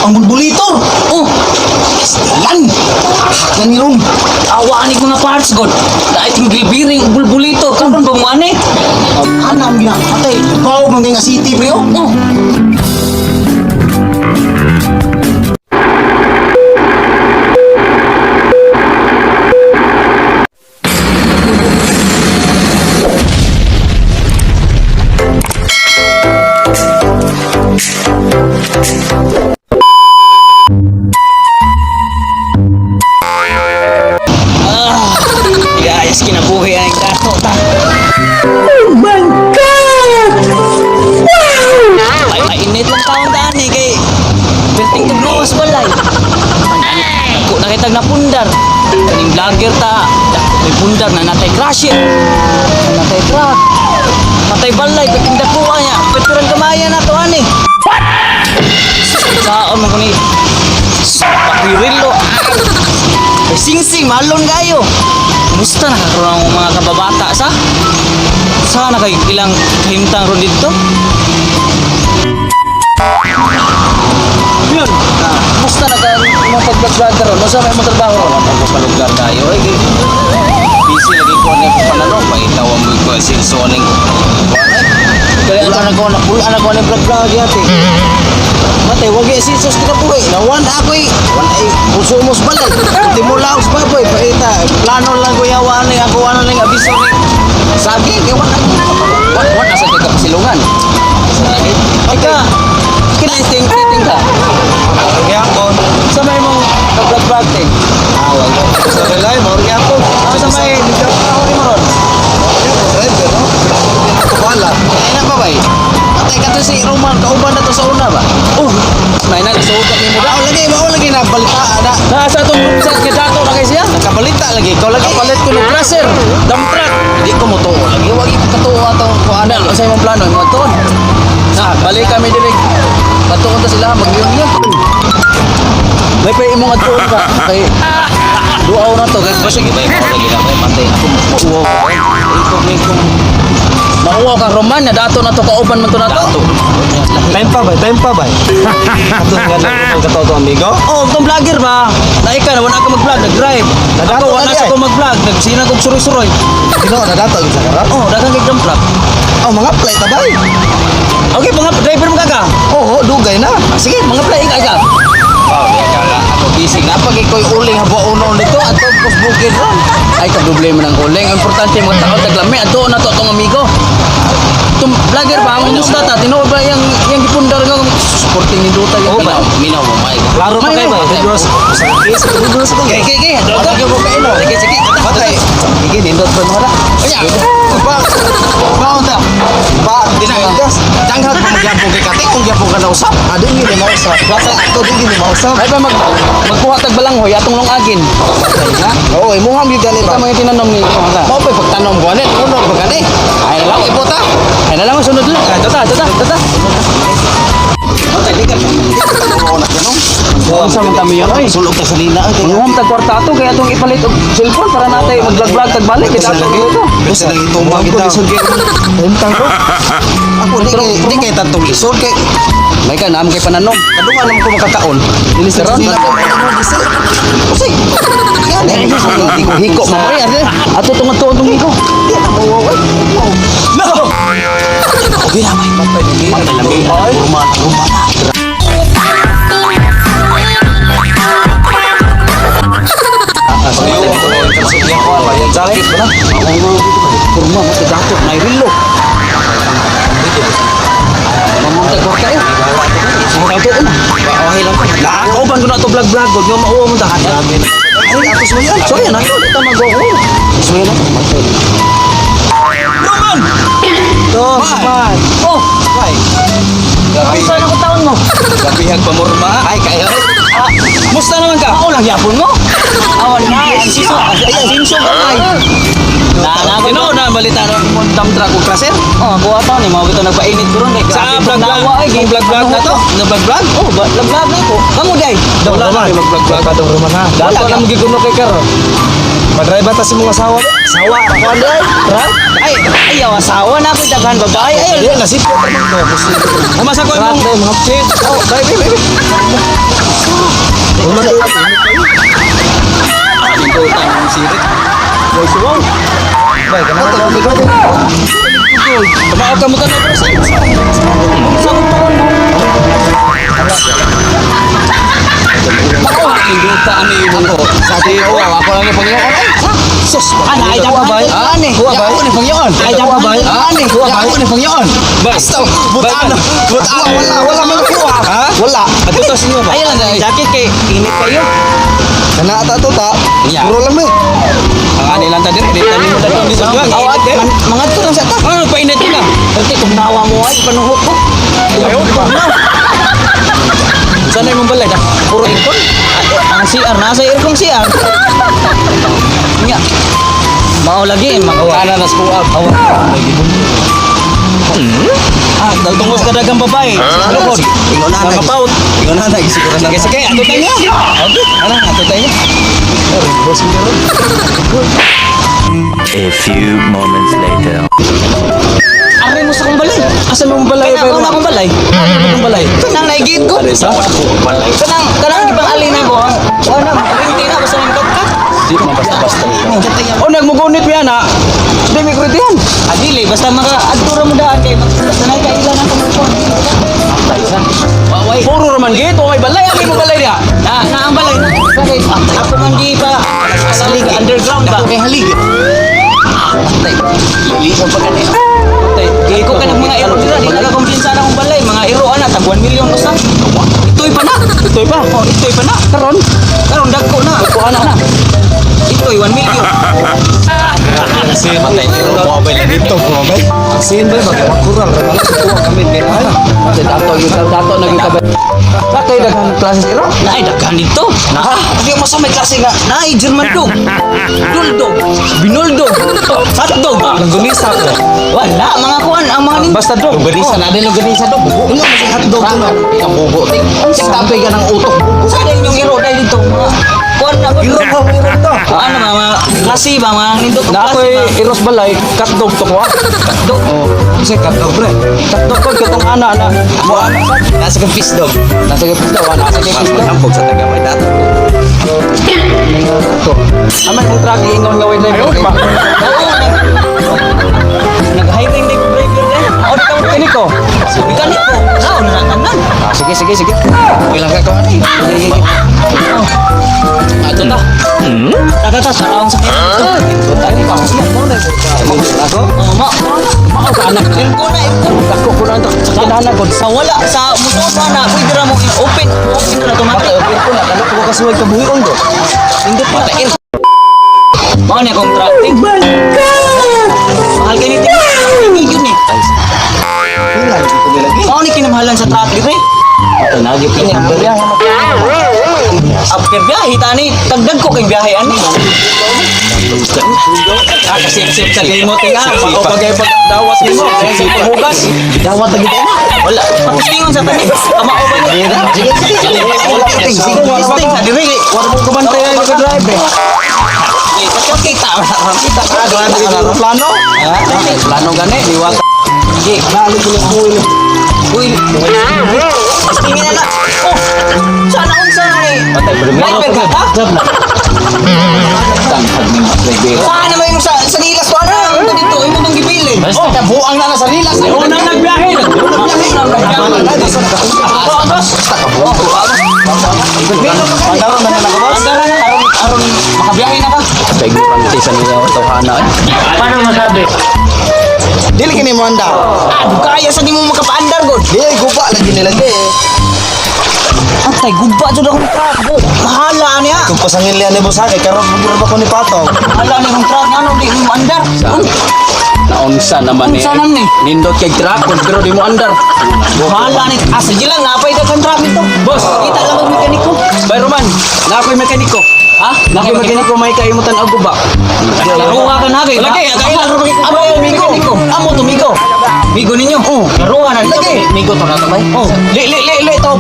Ang bulbulitor. Oh, Lan. Haklan ni ron. Awa ani mga parts god. Dahil ting gilbiring ug bulbulito. Karon ba mo ani? Ana ang gina. Atay, bawo man kay nga city pre oh. Oh. Ah, guys, kinabuhi ang dato ta. Oh my God! Wow! Ay, mainit lang taon daan eh, kay perting tugnawas balay. Ako nakitag na pundar. Kaning vlogger ta, dako may pundar na natay crash it. Na natay truck. Patay balay, perting dakuha niya. Pertirang kamaya na to ani. What? Saan man ko ni Pakirilo. Ay, sing-sing, malon kayo. Kumusta na kakaroon ang mga kababata sa? Sana kay ilang kahimtang ron dito? Yun, kumusta na ka imong pag-vlog karon? Unsa may imong trabaho ron? Ako palugar kayo eh. Busy lagi ko ni panalo paitaw ang ko sinso ning. Wala na ko na wala na ko ni vlog vlog yate. Matay wag si sus kinabuhi. Nawan ako eh. Wan ay puso mo sa balay. Timula sa baboy paita. Plano lang ko yawa ni ako ano lang abiso ni. Saging kay wan ako. What what asa kay kapasilungan? Ika, kiniting ting ka. Gyapon. Sa may mong pag-vlog ting. Ah, wag. Sa relay mo gyapon. Ah, sa may trabaho ni mo ron. Driver no. Wala. Ay na ba bay? Patay ka to si Roman kauban na to sa una ba? Oh, may na nasugat ni mo. Mao lagi, mao lagi na balita na. Nasa atong group chat nga dato na kay siya. Nakabalita lagi ikaw lagi. Kapalit ko ng crusher, dump truck. Di ko mo tuo lagi wag ipakatuo ato ko Ano, ana. sa imong plano, imong tuon. Na, balik kami diri. Patuon ta sila mag-union. May pa imong adtuon ka kay duaw na to kay Basta gibay mo lagi na bay patay ako mauwaw ka. Ikaw ni kung Mauwaw ka Roman na dato na to kauban man to na to. dato. Time pa ba? Time pa ba? Ato nga lang ang katoto amigo. Oh, itong vlogger ba? Naika na wala ka mag-vlog, nag-drive. Nadato Ako wala na sa di ay. ko mag-vlog, nagsina kog suroy-suroy. Ginoo na dato gid sa karon. Oh, daghang kay dump truck. Oh, mga play ta bay. Okay, mga driver mo ka. Oo, dugay na. Ah, sige, mga play ka ka. Wow, di ka ako busy na pag ikoy uling habo uno nito ato pos bukid ron. Ay, ka problema ng uling. Ang importante mga tao taglami adto na to atong amigo. Itong vlogger ba, ang kumusta ta? Tinuod ba yung gipundar nga supporting ni Duta yung Oh, ba minaw mo may. Klaro pa May kay ba? mo. Pedros. Pedros ko. Okay, okay, okay. Patay ko kay no. Sige, sige. Patay. Sige nindot pa mo ra. Aya. Ba. Ba unta. Ba di na gas. Danghag pa magyapon kay kate kung gyapon ka nausap. Ado gini mausap. Basta ato di gini mausap. Ay ba magkuha tag balanghoy atong lungagin. Na? Oo, imuham gyud gani Ikaw ba? mga tinanom ni ka. Mao pa'y pagtanom ko ani, puno ba gani? Ay na lang Ibota. Ay na lang sunod lang. Tata, tata, tata. Patay di ka. Oo na ganun. Unsa man kami yun oy? Sulog ka sa lina. Manguham tag kwarta ato kay atong ipalit og cellphone para natay mag-vlog tag balik kita ato dito. Basta lagi tumba kita. Hintang ko. Ako di kay tatong lisod kay May ka naam kay pananom. kadungan naman ko makakaon. Dili sa ron. Sila ko gisi. Usay. Yan eh. Hindi ko hiko mo pre. Ato tong ato tong hiko. Di na mo oy. No. Okay na may Patay lagi. Patay lagi. Ruma ruma. Jacket ba na? Kurma mo dato may rilo. Mamam tag kwarta eh. Ato na. Okay lang ko. Kauban ko na to vlog vlog gud nga mauwa mo ta. Ay, atos mo yan. So yan ato ta mag-go. So yan ato. Roman! Bye. Oh, Bye. kamusta na ko taon mo? Gabihag pamurma. Ay kayo. Ah, musta naman ka? Ako lang yapon mo. Awan na, ang siso, ang sinso ka ay. Na na Tinuod na balita na mo dump truck ug crusher. Oh, ako ato ni mao bitaw nagpainit ko ron kay Sa vlog vlog, ay vlog vlog na to. Na vlog vlog. Oh, vlog vlog na ko. Kamo day. Wala na mag vlog vlog. Kadong Roman ha. Wala Dato ka. na magiguno kay Karo. Madrive ta si mga asawa. Sawa, ako day. Ay, ayaw asawa na ako daghan babae. Ay, Di na sipot ta mo. Umasa ko imong Mga chip. Oh, bye bye bye. Nindot ang sirit. Boy suwang. Bay kana ka. Tumaot ka mo tanong bro. sa ko taon mo. Oh, nindot ani imong ko. Sa ko, ako lang ni Panginoon. Ay, sus. Ana ay Kuha daghan bay. ani. Kuha bay. Ako ni Panginoon. Ay daghan bay. ani. Kuha bay. Ako ni Panginoon. Bay. Basta, butaan. Butaan, wala, wala man kuha. Ha? Wala. Adto ta sa inyo ba? Ayaw lang sa jacket kay init kayo. Kana ata to ta. Yeah. Puro lang eh. Ang ani lang ta dire, di ta nimo dato di sa duwag. Aw, Init eh. mga to lang sa ta. Ano painit na? Perti kung nawa mo ay panuhok ko. Ayaw, di ba? Sana imong balay da. Puro aircon. Ang CR nasa aircon CR. Nya. Mao lagi makawa. Kana nas kuha. Ah, Tungos ka dagang babae. Ano ko? Ingon na. Nakapaut. Ingon na siguro na. Sige, sige, ato tayo niya. Okay. Ano, ato tayo niya. A few moments later. Ari mo sa kong balay. Asa mo balay Kanang una akong balay. Akong balay. Kanang naigit ko. Sa? Kanang kanang gipang alin ako. Wala na, kurinti na basta nang kat. Di man basta-basta. Oh, nagmugunit mi ana. Di mi kuritihan. Adili basta maka adto ra mo daan kay basta na kay ilan ang kumukon. Waway. Puro raman gate, o may balay, ang imong balay diha. Na na ang balay na. Bakit? Ako man gi pa sa underground ba. Ako kay halig. Patay. Lisan pa gani. Tay, kay ko kanang mga iro dira, di na ka kumpiyansa na akong balay, mga iro ana tag 1 million usa. Itoy pa na. Itoy pa. Oh, itoy pa na. Karon, Karon dagko na. dagko ana. Na. Itoy 1 million. Patay. Mobile na dito, mobile. Sin bay magkural ra wala kuha kami ni. Sa dato yung dato na yung kabay. Bakit daghan klase iro? Naay daghan dito. Ha? Hindi mo sa may klase nga. Naay German dog. Duldog, Binuldog, Hotdog. Langgunisa ko. Wala mga kuan ang mga nin. Basta dog. Longganisa na din, longganisa dog. Bugo. Ingon mo sa hotdog to no. Ang bugo. Ting tapay ka ng utok. Sa inyong iro dahil dito mga kuan na Iro ko, iro to. Ano mga mga klase ba mga nindot Na klase ako'y ba? iros balay, cut dog to ko. Cut dog. Oh, Kasi katog pre. cut dog ko katong ana na. Mo nasa kang fish dog. Nasa kay pisda, wala nasa kay pisda. Ampog sa taga may dato. To. Aman kung truck ingon nga way driver. Oo, nag-hiring din ko driver din. Ako di ka mo Kini ko. Mekanik ko. Sao na tanan. Ah, sige sige sige. Ilang ka ko ani. Ato ta. Tata ta taong sa Tani pa. Ako? Oh, ma. Mao ka anak. Aircon na aircon. Dako ko na ang sakinanan ko. Sa wala sa musuot na pwede ra mo open open na automatic. Open ko na kano ko kasuway kabuhion ko. Indot na air. Mao ni akong tracking. Oh my God! Mahal kay ni yun eh. Pila ko nilagi. Mao ni kinamahalan sa truck dire. Tanagi pa ni After biyahe tani tagdag ko kay biyahe ani. Ah, kasi sip sa limo tinga. O pagay pagdawat nimo. Sa paghugas. Dawat lagi tayo na. Wala patistingon sa tani. Kamao ba ni? Sige, sige, sige. Sige, sige. Testing sa dire. Wala mo kumantay ay nag-drive eh. Kita kita. Ah, grabe ka aeroplano. Ah, Plano gani liwat. Sige. Naalig ko ng buhay. Uy. Tingin na na. Oh. Sana unsa na ni? Patay Driver ka ha? Tanghag ni driver. Saan naman yung sa Nilas to? Ano ang ito dito? Imo tong gibilin. Basta ka buang na na sa rilas. Una nagbiyahe. Oh, boss. Basta ka buang. Pandaron na na boss. Andara na aron aron makabiyahe na ka. Peg panty sa nila tawhana. Dili kini mo anda. Ah, kaya sa di mo makapaandar god. Dili guba lagi nilagi. Atay guba jud akong truck. Bo, mahala niya. Kung pasangil niya ni boss kay karon pud ba ko ni patong. Mahala ni akong truck ngano di mo andar. Naunsa naman Unsa naman ni? Nindot kay truck pero di mo andar. Mahala ni. Ah, sige lang napay ka truck nito. Boss. Kita lang ang mekaniko. Bay Roman, na ako'y mekaniko. Ha? Laki magini ko may kaimutan og guba. Laruha ka na kay. Lagi, amo migo. Amo to migo. Migo ninyo. Oh, laruha na dito. Lagi. Migo to na to bay. Oh, li li li li to.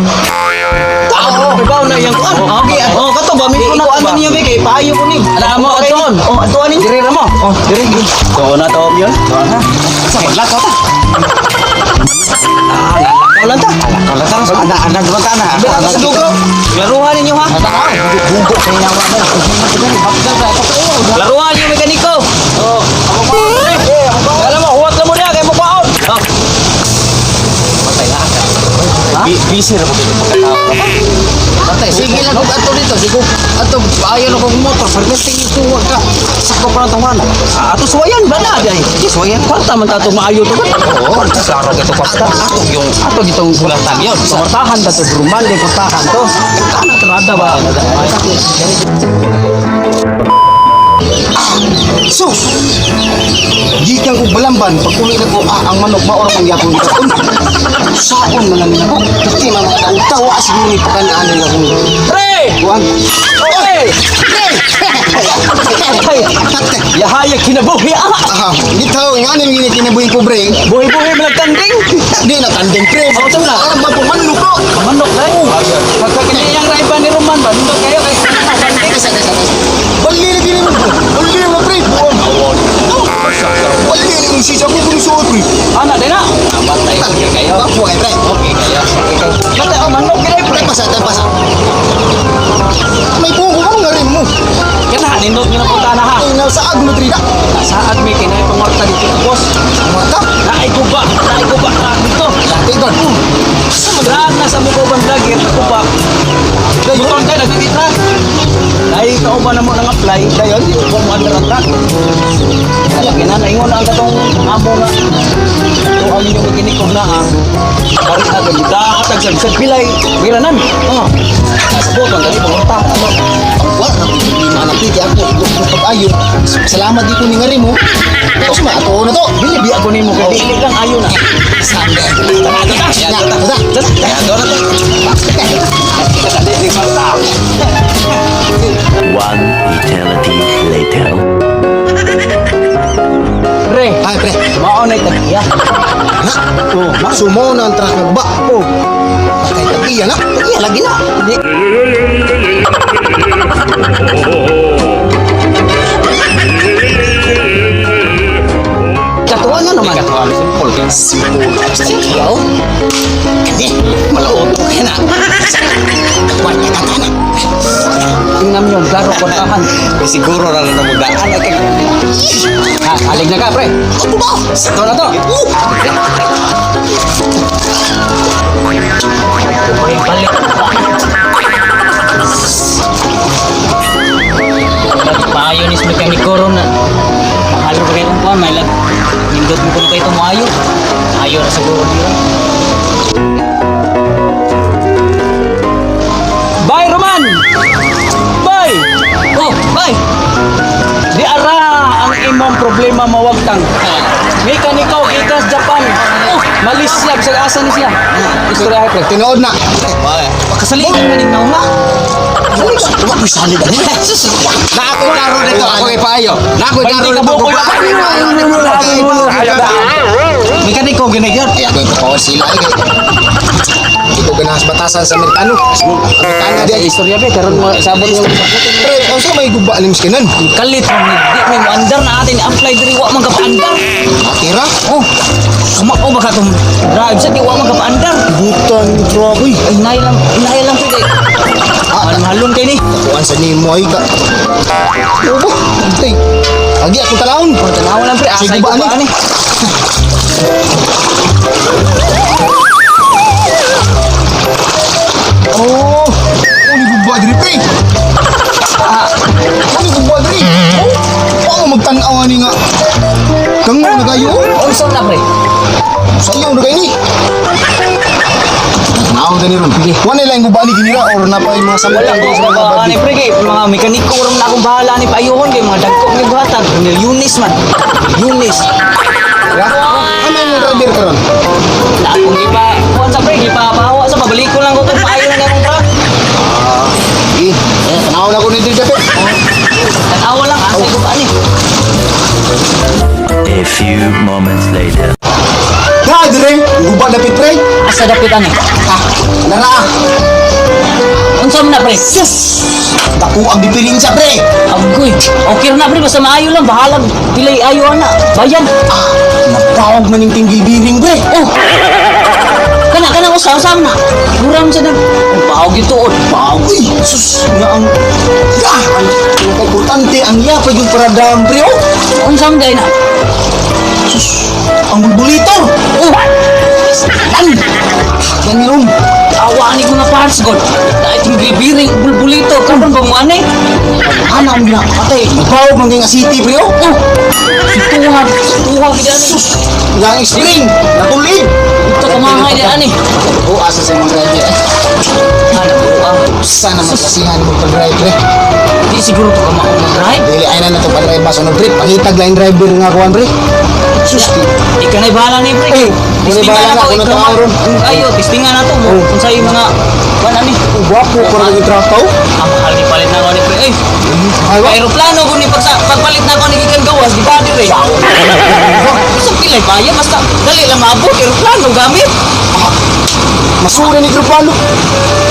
Tao, ibaw na iyang kuan. Okay. Oh, kato ba migo na Ikuan kuan ninyo be kay paayo ko ni. Ala mo atuon. Oh, atuan ninyo. Diri ra mo. Oh, diri. Ko na to yun. Ha? Sa wala ka ta. Ah, lakaw lang ta. Lakaw lang ta. Ana ana ba ta na? Bera sa dugo. Laruha ninyo ha. Bugo kay nawa mo. Laruha ninyo mekaniko. Oh, ako pa. Eh, ako pa. Alam mo, huwat lang mo niya kay mo kwaon. Oh. Patay na ka. Busy ra ba kay pagkatao ka ba? Patay, sige lang kung ato dito. Sige, ato ayon ako motor. Permitting ituwag ka. Sakto pa lang tawana. Ah, ato suwayan ba na day? Di suwayan kwarta man tato maayo to. Oo, klaro kay to kwarta. Ato yung Ato gitong kulatan yun. Kwartahan ta to brumal di kwartahan to. Kana trada ba? Sus! Gikan ko balamban, pag uli na ko, ah, ang manok maura pang yapon gitapon. Saon man lang nako. Pati mga tawa siguro ni pakanaan nila kung Pre! kuan. Pre! Ay, yahaya kinabuhi ah. Ah, dito nga ni gini kinabuhi ko pre. Buhi-buhi man tanding. Di na tanding pre. Oh, ito na. Ah, mapumanlo ko. Manok ay. Pagka kiniyang raiba ni Roman ba nindot kayo kay tanding. Kasa kasa kasa. Bali na gini mo. Bali na pre. Buwan. Bali na yung sisa ko kung suot pre. Ana din na. Matay kayo. Bakwa kay pre. Okay kayo. Matay oh manok gid pre. Pre pasa, tan pasa. May buko ka nga rin mo. Kana nindot nyo na punta na ha. Ay, nasa agno trida. Saad may kinay pangwarta dito boss. Mata. Naay guba na dito. Tigor. Drag na sa Mukoban vlogger guba. Butong kay nagtitra. Dahil kauban na mo nang apply, dayon di ko mo under ang truck. Lagi na naingon na ang katong amo nga. Ito ang inyong kinikog na ha. Bari na gud tag sa pilay, wiranan. Oh. Sa butong dali pangwarta. Ano? Wa na problema na pigi ako gusto pag-ayo. Salamat di ko ni nga rin mo. Tapos ma ato na to. Dili biya ko nimo kay dili lang ayo na. Sande. Tara, tara. Ya, tara. Kaya na to. One eternity later. Pre, Ay pre. mao na tag-iya. Na. Oh, sumo na ang truck nagba. Oh, Patay tag-iya na. tag-iya lagi na. Di Katuwa nga naman. Katuwa simple kay. Simple. Sige, oh. Kani, malauto kay na. Kwarta ka na. Tingnan yun, klaro, kwartahan. Kay siguro ra na mudaan ay kay. Ha, halig na ka, pre. Ano ba? Ito na to. Balik. Paayo ni mekaniko ron na. Mahal ba kayo kung kuwan, may lag. Nindot mo kuno kayo tumayo. Ayo ra siguro niyo. Bye, Roman! Bye! Oh, bye. Di ara ang imong problema mawagtang. Mekaniko, ikas Japan. Oh, Malaysia, bisag asa ni siya. Istorya pre. Tinuod na. Kasaligan ka ning nauma. Wa ko salig ani. Na ako klaro nito, ako kay paayo. Na ako klaro Hindi ka nito. bukoy. Mekaniko gini gyud. Ay, ako yung totoo sila. Ay, kay. Hindi ko ganahas batasan sa Amerikano. Amerikano di ay. Istorya be karon mo sabot yung Pre, ang sa may guba alim skinan. Kalit mo ni di may andar na atin apply diri wa man ka paandar. Atira. Oh. Kamao ba ka tong drive sa di wa man ka paandar. Butan yung truck, uy. Ay nay lang pre kay. Mahal-mahalon kay ni. Kuan sa nimo ay ka. Obo, antay. Agi ako talahon. Oh, tanaw lang pre asa Sige ba, ba ani? ani? Oh, uni guba diri pre. Ah, uni guba diri. Oh, paano magtan-aw ani nga? Kango na kayo. oh. Unsa na pre? Sayo na kayo ni. Tanaw dani ron. Wala lang guba ni ginira or na pa yung mga Wala samutang ko sa mga mga badi. ani pre kay mga mekaniko ron na akong bahala ni paayuhon kay mga dagko ni buhatan. Yunis man. Yunis. Ha? Ano yung driver karon? Na akong gipa kuan sa pre gipa pahawa sa pabalik ko lang ko tong paayo na akong truck. Eh, tanaw na ko ni diri pre. few moments later. Ha, dire, guba dapit pre. Asa dapit ani? Ah, nara ah. Unsa man na pre? Sus! Dako ang diferensya pre. Agoy. Okay na pre, basta maayo lang bahalag pilay ayo ana. Bayan. Ah, nagtawag man yung tinggibiring pre. Oh. Kana kana usa usa man na. Mura man sa nag paog ituod. Paog. Uy, sus, nga ang ya, ang importante ang ya pa yung paradam pre oh. Unsa man day na? Sus, ang bulbulito. Oh. An. Ganilom. Awa ni ko nga parts god. Dahil itong bibiring bulbulito. Karon ba mo ani? Ana ang gina. Atay, nagtawag man nga city pre oh. Oh. Situha, situha gid ani. Sus, nga ang spring, natulid. Ito kamahay di ani. Oh, asa sa imong driver eh. Ana buang. Sana magkasihan mo pag-drive pre. Di siguro to ka maong drive. Dili ay na nato pa-drive ba sunod pre. Pangitag line driver nga kuan pre. Sus, di. Ikaw na'y bahala ni pre. Eh, Testingan bahala na na to, ako ikaw na ma- ron. Ayo, testingan na to mo. Oh. Kung sa'yo mga kuan ani. Oh, gwapo ko ra yung truck oh. Ang mahal ni palit na ako ni pre. Ay, Ay, wa. aeroplano ko ni pagpalit na ako ni gikan gawas, di ba dire? Sa pilay baya basta dali lang maabot aeroplano gamit. Masuri ni Grupalo.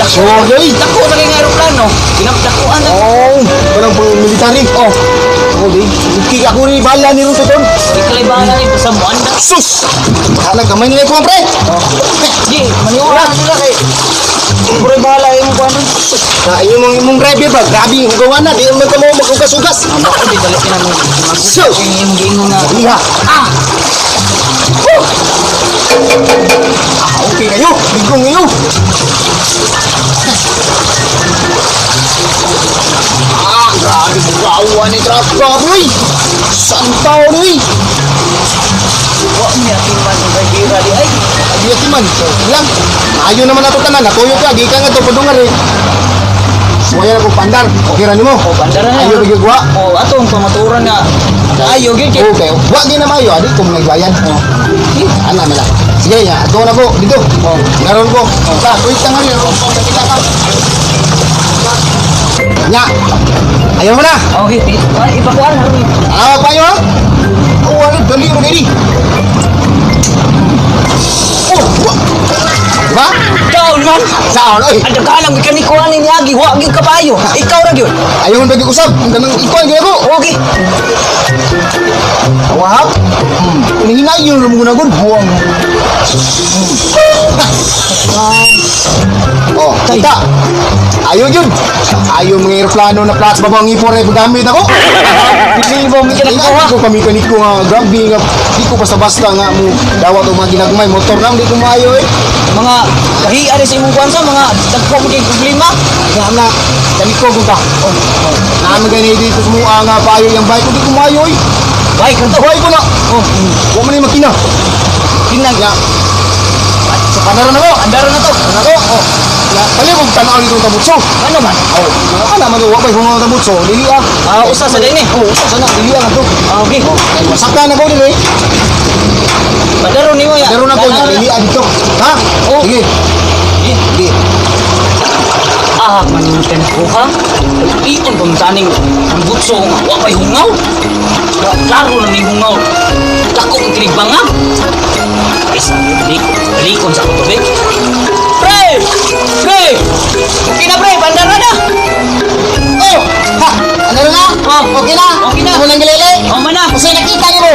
Sorry. Dako sa kayong aeroplano. Pinapdakuan na. Oh, parang pang military. Oh. Ako di. Okay, ako ni bahala ni Ruto ton. Ikaw lay bahala ni basta mo anda. Sus! Bahala kamay nila ko pre. Oh. Di, maniwala Wala kay. Puro bahala imong kuan. Na imong imong driver ba? Grabe yung gawa na di man kamo maghugas-hugas. Ako di dali ka na mo. Sus! Yung imong giingon nga. Iha. Ah. Oh. Ah, okay kayo. Bigong kayo. Ah, grabe gawa ni truck uy. Saan taon uy? Wa mi atiman ang driver di ay. Abi man. So, lang. Ayo naman ato tanan. Natuyo ka. Gikan nga to padungar eh. Suwaya na kong pandar. Okay ra nimo. O bandara na. Ayo bigyan gwa. O ato ang pamaturan nga. Ayo gyud kay. Okay. Wa gyud na maayo. Adi ko mga bayan. Oh. Ana man lang. Sige ya, ato na ko dito. Oh, naron ko. Ta, tuig ta nga ron ko kapila ka. Nya. Ayaw mo na. Okay, ay, ipakuan na ron. Tanawa pa nyo ha? Oh, ano, dali mo gini. Oh, wa. Diba? Down man. Saan, oy. Ang daghan ang gikanikuan ni Agi, wa gyud kapayo. Ikaw ra gyud. Ayaw mo pwede usap. Ang ganang ikuan, gina ko. Okay. Wahap. Hinayon mo na gud buwang. Oh, kita. Ayo jud. Ayo mga eroplano na plats babang ipon ray paggamit ako. Pili mo mi Tingnan ko kami kaniko nga grabe nga di ko basta-basta nga mo dawat og mga ginagmay motor na di ko maayo eh. Mga kahiya rin sa imong kuan sa mga dagko mo kay problema. Nga na kaniko ko ka. Oh, oh. Naa man gani dito sa mua nga payo yung bike ko di ko maayo eh. Bike ra to. Buhay ko na. Oh, wa man ni makina. Kinang Ya. Sa panaron na ko. andaro na to. Ano ko? Oh. Ya, pali kong tanaw dito tambutso. Ano man? Oh, ana man wa bay hungaw tambutso. Dili ah. Ah, usa sa din eh. Oh, usa sana dili ah to. Ah, okay. Oh, kay masakta na ko dili. Padaro nimo ya. Pero na ko Padaro na. dili ah dito. Ha? Oh. Sige. Eh, Sige. Ah, manunutan ko ha. Ion pa man taning ang butso nga wa pay hungaw. Wa klaro na ning hungaw. Dako ang kinibanga. Ay, sabi, balikon. Balikon sa tubig. Pre! Pre! Okay na pre, bandara na! Oh, ha. Ano na? Oh. Okay na. Okay na. Mo nang gilili. Oh, man na. Kasi nakita nimo.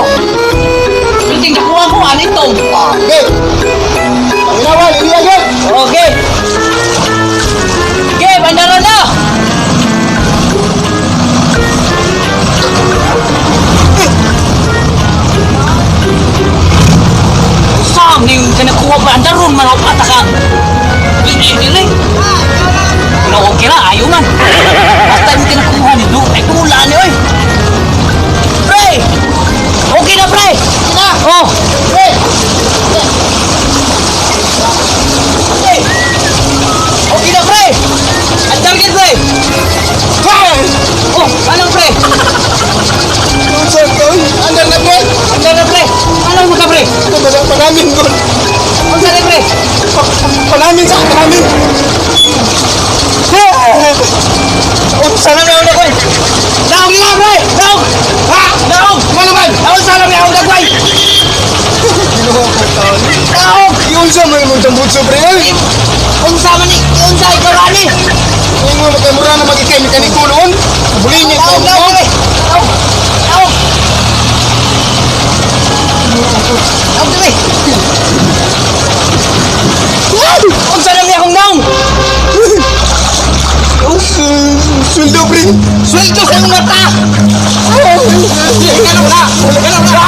Piting nakuha ko, ano ito? Ah, okay. Paminawa, dili ah gyud. Okay. Okay, bandara na! Sam, ni kinakuha pa andaron man ako ataka. Hindi nila. No, okay ra, ayaw man. Basta yung kinakuha ni Du, ay tula ni oy. Pre! Okay na, pre! Na. Oh! Pre. Pre! Okay na, pre! Ang target, pre! Pre. Oh, anong pre? Unsa to? Andar na pre. Andar na, pre! Anong mga pre? Ito ba sa panamin ko? Ang saan pre? Panamin sa panamin. Unsa na naman ako eh? Daog na, pre! Daog! Ha? Daog! Ano man? Daog sa alam niya ako dagway! Unsa man imong tambutso, pre? Ay! Unsa man ni unsa ikaw rani? Ingon mo kay mura na magikay mekaniko noon. Bulingit ko. Daog, daog, diri. Daog. Daog. Daog diri. Unsa na niya akong naong? Sweldo, pre. Sweldo sa imong mata. Ganun na. Ganun na.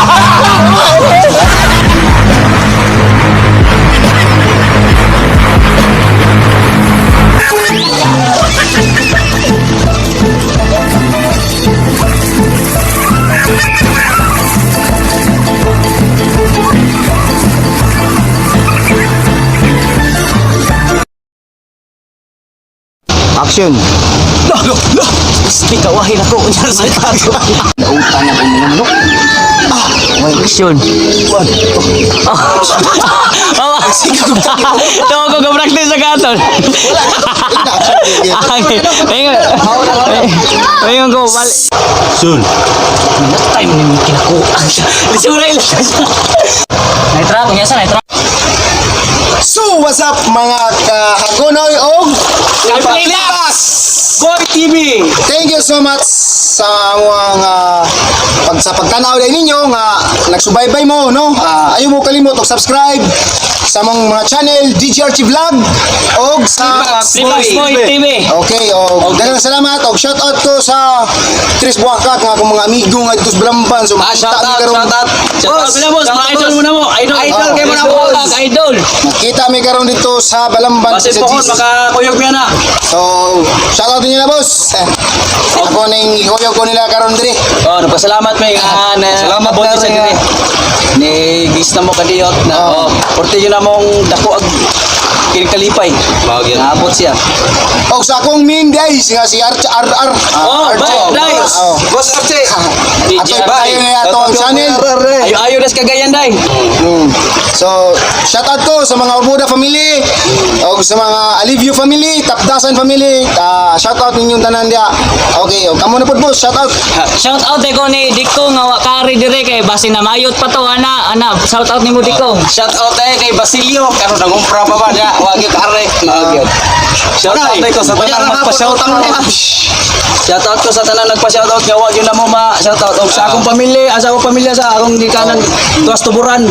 Action. Lah, lah, lah. Speak kawahin ako unya sa tato. Nautan ako ng manok. Ah, may Action. One. Tawa ko ga-practice sa katon. Okay. Ingon. Ingon ko balik. Soon. Time ni mo kinakuha. Lisura ila. Nitra, kunya sa nitra. So, what's up mga kahagonoy og Kalpas! Goy TV. Thank you so much sa mga pag sa pagtanaw din ninyo nga nagsubaybay mo, no? Ayaw mo kalimot og subscribe sa among mga channel DGRT Vlog og sa Lipas Boy TV. Okay, og daghang salamat og shout out ko sa Tris Buangkat nga akong mga amigo nga dito sa Balamban. So Ah, shout makita mi out, karon. shout out. Shout out na boss, mga idol mo na mo. Idol, Idol kay mo na boss. Idol. Makita mi karon dito sa Balamban Basin sa po kon GC. makakuyog niya na. So, shout out niyo na boss. Ako ning ikuyog ko nila karon diri. Oh, nagpasalamat may nga na Salamat, abot sa Larry, diri. Ni gis na mo kadiyot na oh, porte yun na mong dako ag kinikalipay. Mao gyud. Naabot siya. Og sa akong main guys nga si R R R. Oh, Archie. bye, dai. Oh. Boss Archie. Ato tayo na ato ang channel. Ayo ayo das Cagayan dai. So, shout out ko sa mga Orbuda family, og sa mga Alivio family, Tapdasan family. Shout out ninyong tanan dia. Okay, og kamo na pud boss, shout out. Shout out ko ni Diko nga wa kari dire kay basin na mayot pa to ana ana shout out nimo Diko. Shout out tayo kay Basilio karon nangumpra pa ba niya wa gyud kare. Shout out ko sa tanan nagpa-shout out. Shout out ko sa tanan nagpa-shout out nga wa gyud na mo ma shout out og sa akong pamilya, sa akong pamilya sa akong gikanan tuwas tuburan.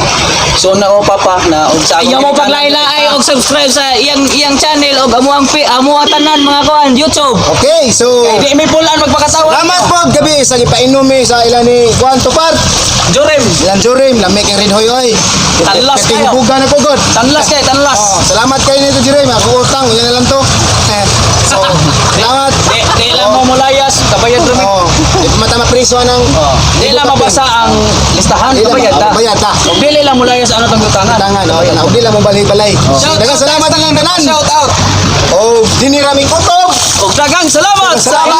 So na ko papa na og sa akong Ayaw mo ginikanan. paglaila-ay og subscribe sa iyang iyang channel og amo ang amo ang tanan mga kuan YouTube. Okay, so Di may pulaan magpakatawa. Salamat po gabi sa gipainom mi sa ilan ni Juan Tupar. Jorem. Ilan Jurim, lamig ang rinhoy oy. Tanlas kayo. Buga na ko god. Tanlas kay tanlas. Oh, salamat kayo nito Jeremy. Ako utang, yan na lang to. Eh, so, salamat. Di, di lang mo mulayas, kabayad rumi. Oh, di pa mata mapriso ng Oh, di lang mabasa ang listahan, Di lang kabayad ta. kabayad ta. Og dili lang mulayas ano tong utangan. tangan, oh, tanaw di lang mo balay-balay. Shout Daghang out, salamat ang tanan. Shout out. Oh, dinhi rami kutob. Og daghang salamat sa Salamat.